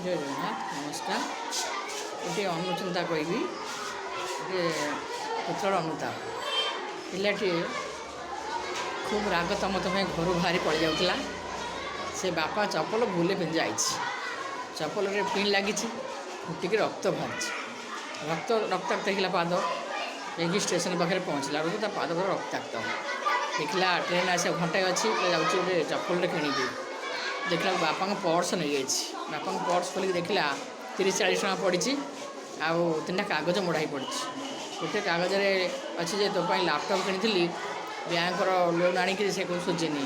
ଜୟ ଜଗନ୍ନାଥ, ନମସ୍କାର। ଗୋଟିଏ ଅନୁଚିନ୍ତା କହିବି। ଗୋଟିଏ ପୁତ୍ରର ଅନୁତାପ। ପିଲାଟିଏ ଖୁବ୍ ରାଗ ତମ ତମ ହେଇ ଘରୁ ବାହାରି ପଳେଇ ଯାଉଥିଲା। ସେ ବାପା ଚପଲ ଭୁଲରେ ପିନ୍ଧି ଯାଇଛି। ଚପଲରେ ପିନ୍ ଲାଗିଛି, ଫୁଟିକି ରକ୍ତ ବାହାରିଛି। ରକ୍ତ ରକ୍ତାକ୍ତ ହେଇଗଲା ପାଦ। ଯାଇକି ଷ୍ଟେସନ ପାଖରେ ପହଞ୍ଚିଲା ବେଳକୁ ତା ପାଦ ପୁରା ରକ୍ତାକ୍ତ। ଦେଖିଲା, ଟ୍ରେନ୍ ଆସିବାକୁ ଘଣ୍ଟାଏ ଅଛି। ଯାଉଛି ଗୋଟେ ଚପଲଟେ କିଣିବି। ଦେଖିଲା, ବାପାଙ୍କ ପର୍ସ ନେଇଯାଇଛି। ବାପାଙ୍କ ପର୍ସ ଖୋଲିକି ଦେଖିଲା, 30-40 ଟଙ୍କା ପଡ଼ିଛି ଆଉ ତିନିଟା କାଗଜ ମୋଡ଼ା ହେଇ ପଡ଼ିଛି। ଗୋଟେ କାଗଜରେ ଅଛି ଯେ ତୋ ପାଇଁ ଲାପଟପ୍ କିଣିଥିଲି, ବ୍ୟାଙ୍କର ଲୋନ୍ ଆଣିକିରି, ସେ ସୁଝିନି।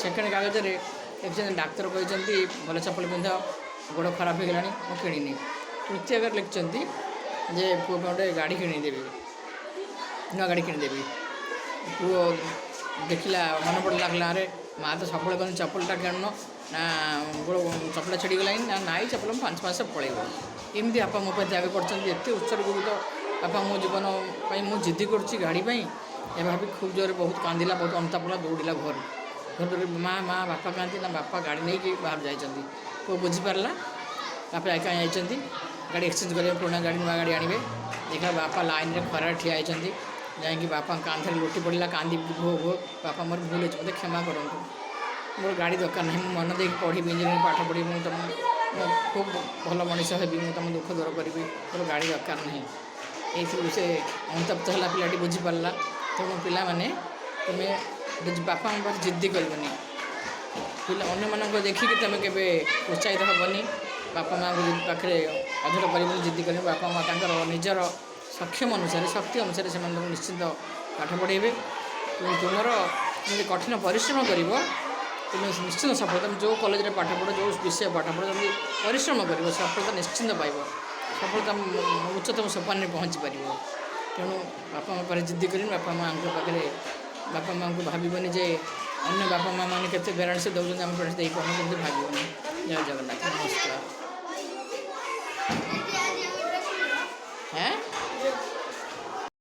ସେକେଣ୍ଡ କାଗଜରେ ଲେଖିଛନ୍ତି, ଡାକ୍ତର କହିଛନ୍ତି ଭଲ ଚପଲ ପିନ୍ଧ, ଗୋଡ଼ ଖରାପ ହେଇଗଲାଣି, ମୁଁ କିଣିନି। ତୃତୀୟ କାଗଜରେ ଲେଖିଛନ୍ତି ଯେ ପୁଅ ପାଇଁ ଗୋଟେ ଗାଡ଼ି କିଣିଦେବି, ନୂଆ ଗାଡ଼ି କିଣିଦେବି। ପୁଅ ଦେଖିଲା, ମନେ ପଡ଼ିଲା, କହିଲା, ଆରେ, ମା ତ ସବୁବେଳେ କହନ୍ତି ଚପଲଟା କିଣୁନ ନା, ଗୋଡ଼ ଚପଲଟା ଛିଡ଼ିଗଲାଣି। ନା, ନାଇଁ, ଚପଲ ମୁଁ 5 ମାସ ପଳେଇବ। ଏମିତି ବାପା ମୋ ପାଇଁ ତ୍ୟାଗ କରିଛନ୍ତି, ଏତେ ଉତ୍ସର୍ଗୀକୃତ ବାପା ମୋ ଜୀବନ ପାଇଁ, ମୁଁ ଜିଦ୍ଦି କରୁଛି ଗାଡ଼ି ପାଇଁ। ଏ ଭାବି ଖୁବ୍ ଜୋରରେ ବହୁତ କାନ୍ଦିଲା, ବହୁତ ଅନୁତାପ କଲା। ଦୌଡ଼ିଲା ଘରୁ। ଘରୁ ମା, ମା, ବାପା କାହାନ୍ତି? ନା, ବାପା ଗାଡ଼ି ନେଇକି ବାହାରୁ ଯାଇଛନ୍ତି। ପୁଅ ବୁଝିପାରିଲା ବାପା କାହିଁ ଯାଇଛନ୍ତି। ଗାଡ଼ି ଏକ୍ସଚେଞ୍ଜ କରିବେ, ପୁରୁଣା ଗାଡ଼ି ନୂଆ ଗାଡ଼ି ଆଣିବେ। ଦେଖିଲା, ବାପା ଲାଇନ୍ରେ ଖରାରେ ଠିଆ ହେଇଛନ୍ତି। ଯାଇକି ବାପାଙ୍କ କାନ୍ଧରେ ଲୋଟି ପଡ଼ିଲା, କାନ୍ଦି ଭୋ ଭୋ, ବାପା, ମୋର ଭୁଲ ହେଇଛି, ମୋତେ କ୍ଷମା କରନ୍ତୁ। ମୋର ଗାଡ଼ି ଦରକାର ନାହିଁ। ମୁଁ ମନ ଦେଇକି ପଢ଼ିବି, ଇଞ୍ଜିନିୟରିଂ ପାଠ ପଢ଼ିବି। ମୁଁ ତୁମ ମୁଁ ଖୁବ୍ ଭଲ ମଣିଷ ହେବି। ମୁଁ ତୁମ ଦୁଃଖ ଦୂର କରିବି। ମୋର ଗାଡ଼ି ଦରକାର ନାହିଁ। ଏଇଥିରୁ ସେ ଅନୁତପ୍ତ ହେଲା ପିଲାଟି, ବୁଝିପାରିଲା। ତେଣୁ ପିଲାମାନେ, ତୁମେ ବାପାଙ୍କ ପାଖରେ ଜିଦ୍ଦି କରିବନି। ପିଲା ଅନ୍ୟମାନଙ୍କୁ ଦେଖିକି ତୁମେ କେବେ ଉତ୍ସାହିତ ହେବନି। ବାପା ମାଆଙ୍କୁ ପାଖରେ ଅଧର କରିବନି, ଜିଦ୍ଦି କରିବନି। ବାପା ମାଆ ତାଙ୍କର ନିଜର ସକ୍ଷମ ଅନୁସାରେ, ଶକ୍ତି ଅନୁସାରେ ସେମାନେ ତୁମକୁ ନିଶ୍ଚିନ୍ତ ପାଠ ପଢ଼ାଇବେ। ତେଣୁ ତୁମର ଯଦି କଠିନ ପରିଶ୍ରମ କରିବ, ତୁମେ ନିଶ୍ଚିନ୍ତ ସଫଳ। ତୁମେ ଯେଉଁ କଲେଜରେ ପାଠ ପଢ଼, ଯେଉଁ ବିଷୟ ପାଠ ପଢ଼, ଯଦି ପରିଶ୍ରମ କରିବ, ସଫଳତା ନିଶ୍ଚିନ୍ତ ପାଇବ। ସଫଳତା ଉଚ୍ଚତମ ସୋପାନରେ ପହଞ୍ଚି ପାରିବ। ତେଣୁ ବାପା ମା ପାଖରେ ଜିଦ୍ଦି କରିବନି। ବାପା ମାଆଙ୍କ ପାଖରେ, ବାପା ମାଆଙ୍କୁ ଭାବିବନି ଯେ ଅନ୍ୟ ବାପା ମାଆ ମାନେ କେତେ ପ୍ୟାରେଣ୍ଟସ୍ ଦେଉଛନ୍ତି, ଆମ ପ୍ୟାରେଣ୍ଟସ୍ ଦେଇପାରୁନୁ, କେମିତି ଭାବିବନି। ଜୟ ଜଗନ୍ନାଥ, ନମସ୍କାର।